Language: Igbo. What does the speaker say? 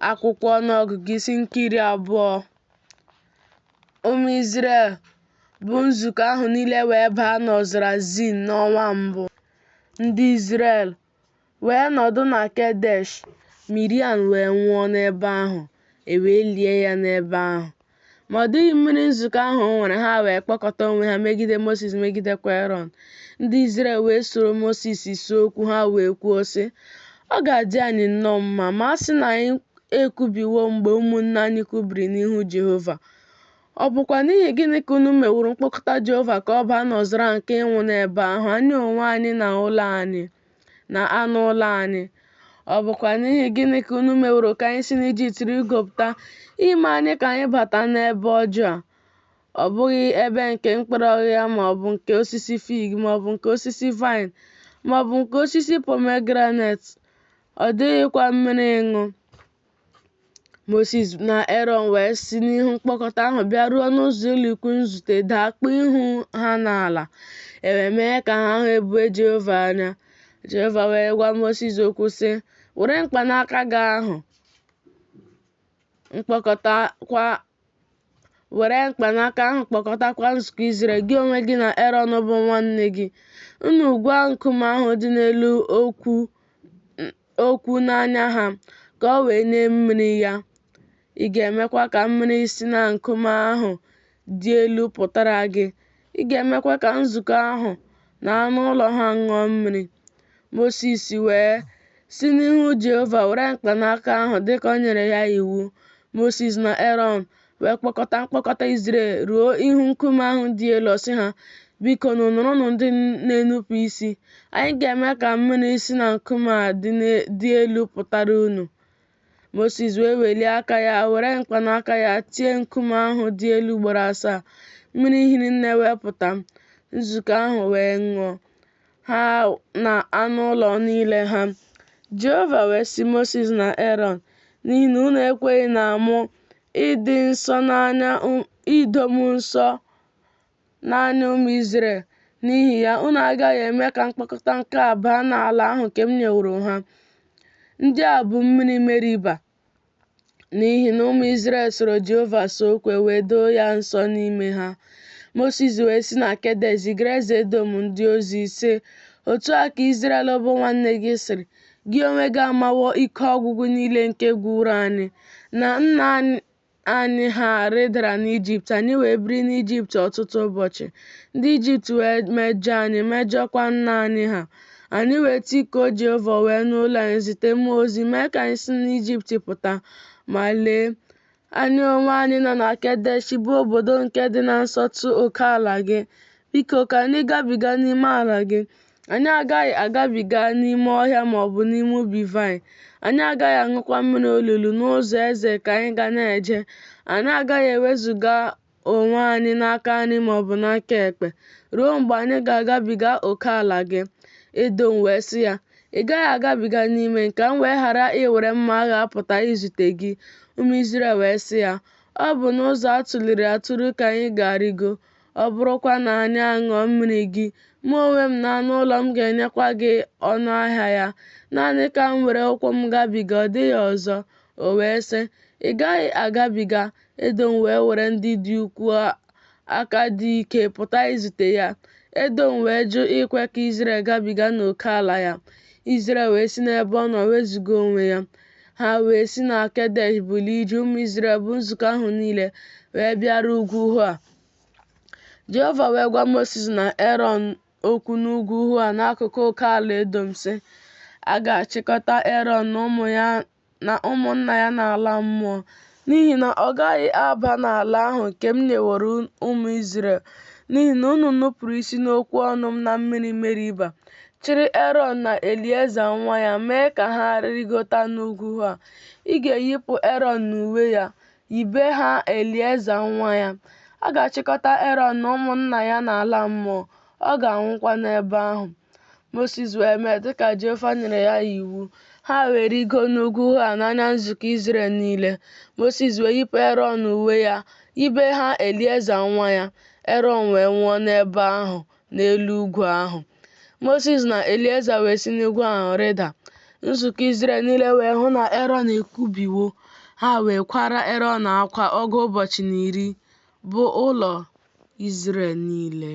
Akwụkwọ Ọnụọgụgụ isi nke 20. Ụmụ Izrel bụ nzukọ ahụ niile wee baa n'ọzara Zin n'ọnwa mbụ. Ndị Izrel wee nọdụ na Kedesh, Miriam wee nwụọ n'ebe ahụ, e wee lie ya n'ebe ahụ. Ma ọ dịghị mmiri nzukọ ahụ nwere, ha wee kpọkọta onwe ha megide Mosis, megidekwa Erọn. Ndị Izrel wee soro Mosis see okwu, ha wee kwuo, sị, Ọ ga-adị anyị nnọọ mma ma a sị na anyị ekubiwo mgbe ụmụnne anyị kubiri n'ihu Jehova. Ọ bụkwa n'ihi gịnị ka unu meworo mkpọkọta Jehova ka ọ baa n'ọzara nke ịnwụ n'ebe ahụ, anyị onwe anyị na ụlọ anyị na anụ ụlọ anyị? Ọ bụkwa n'ihi gịnị ka unu meworo ka anyị si n'Ijipt rịgopụta ime anyị ka anyị bata n'ebe ọjọọ a? Ọ bụghị ebe nke mkpụrụ ọghịgha ma ọ bụ nke osisi fig ma ọ bụ nke osisi vaịn ma ọ bụ nke osisi pomegranet, ọ dịghịkwa mmiri ịṅụ. Mosis na Erọn wee si n'ihu mkpọkọta ahụ bịaruo n'ụzọ ụlọikwuu nzute daa kpuo ihu ha n'ala. E wee mee ka ha hụ ebube Jehova anya. Jehova wee gwa Mosis okwu sị, Were mkpanaka gị ahụ mkpọkọtakwa Were mkpanaka ahụ kpọkọtakwa nzukọ Izrel, gị onwe gị na Erọn bụ nwanne gị. Unu gwa nkume ahụ dị n'elu okwu n'anya ha, ka o wee nye mmiri ya. Ị ga-emekwa ka mmiri si na nkume ahụ dị elu pụtara gị, ị ga-emekwa ka nzukọ ahụ na anụ ụlọ ha ṅụọ mmiri. Mosis wee si n'ihu Jehova were mkpanaka ahụ dịka o nyere ya iwu. Mosis na Erọn wee kpọkọta mkpọkọta Izrel ruo ihu nkume ahụ dị elu, ọ sị ha, Bikonụ, nụrụnụ ndị na-enupụ isi. Anyị ga-eme ka mmiri si na nkume a dị elu pụtara unu. Mosis wee welie aka ya were mkpanaka ya tie nkume ahụ dị elu ugboro asaa. Mmiri hiri nne wee pụta, nzukọ ahụ wee ṅụọ, ha na anụ ụlọ niile ha. Jehova wee sị Mosis na Erọn, N'ihi na unu ekweghị na mụ ịdị nsọ n'anya ido m nsọ n'anya ụmụ Izrel, n'ihi ya, unu agaghị eme ka mkpọkọta nke a baa n'ala ahụ nke m nyeworo ha. Ndị a bụ mmiri Meriba. N'ihi na ụmụ Izrel soro Jehova see okwu, e wee doo ya nsọ n'ime ha. Mosis wee si na Kedesh zigara eze Edọm ndị ozi, sị, Otu a ka Izrel bụ nwanne gị sịrị, Gị onwe gị amawo ike ọgwụgwụ niile nke gwụrụ anyị, na nna anyị ha rịdara n'Ijipt, anyị wee biri n'Ijipt ọtụtụ ụbọchị. Ndị Ijipt wee mejọọ anyị, mejọọkwa nna anyị ha. Anyị wee tikuo Jehova, o wee nụ olu anyị, zite mmụọ ozi mee ka anyị si n'Ijipt pụta. Ma lee, anyị onwe anyị nọ na Kedesh, bụ obodo nke dị na nsọtụ oke ala gị. Biko, ka anyị gabiga n'ime ala gị. Anyị agaghị agabiga n'ime ọhịa ma ọ bụ n'ime ubi vaịn. Anyị agaghị aṅụkwa mmiri olulu. N'ụzọ eze ka anyị ga na-eje. Anyị agaghị ewezuga onwe anyị n'aka nri ma ọ bụ n'aka ekpe, ruo mgbe anyị ga-agabiga oke ala gị. Edọm wee sị ya, Ị gaghị agabiga n'ime m, ka m wee ghara iwere mma agha pụta izute gị. Ụmụ Izrel wee sị ya, Ọ bụ n'ụzọ a tụliri atụli ka anyị ga-arịgo. Ọ bụrụkwa na anyị aṅụọ mmiri gị, mụ onwe m na anụ ụlọ m ga-enyekwa gị ọnụ ahịa ya. Naanị ka m were ụkwụ m gabiga, ọ dịghị ọzọ. O wee sị, Ị gaghị agabiga. Edọm wee were ndị dị ukwuu aka dị ike pụta izute ya. Edọm wee jụ ikwe ka Izrel gabiga n'oke ala ya. Izrel wee si n'ebe ọ nọ wezuga onwe ya. Ha wee si na Kedesh bulie ije, ụmụ Izrel bụ nzukọ ahụ niile wee bịaruo ugwu Hoa. Jehova wee gwa Mosis na Erọn okwu n'ugwu Hoa n'akụkụ oke ala Edọm, sị, A ga-achịkọta Erọn na ụmụ ya na ụmụnna ya n'ala mmụọ, n'ihi na ọ gaghị aba n'ala ahụ nke m nyeworo ụmụ Izrel, n'ihi na unu nupụrụ isi n'okwu ọnụ m na mmiri Meriba, chịrị Erọn na Elieza nwa ya mee ka ha rịgota n'ugwu Hoa. Ị ga-eyipụ Erọn uwe ya, yibe ha Elieza nwa ya. A ga-achịkọta Erọn na ụmụnna ya n'ala mmụọ, ọ ga-anwụkwa n'ebe ahụ. Mosis wee mee dịka Jehova nyere ya iwu. Ha wee rịgo n'ugwu Hoa n'anya nzukọ Izrel niile. Mosis wee yipụ Erọn uwe ya, yibe ha Elieza nwa ya. Erọn wee nwụọ n'ebe ahụ n'elu ugwu ahụ. Mosis na Elieza wee si n'ugwu ahụ rịda. Nzukọ Izrel niile wee hụ na Erọn ekubiwo, ha wee kwaara Erọn akwa ọgụ ụbọchị na iri, bụ ụlọ Izrel niile.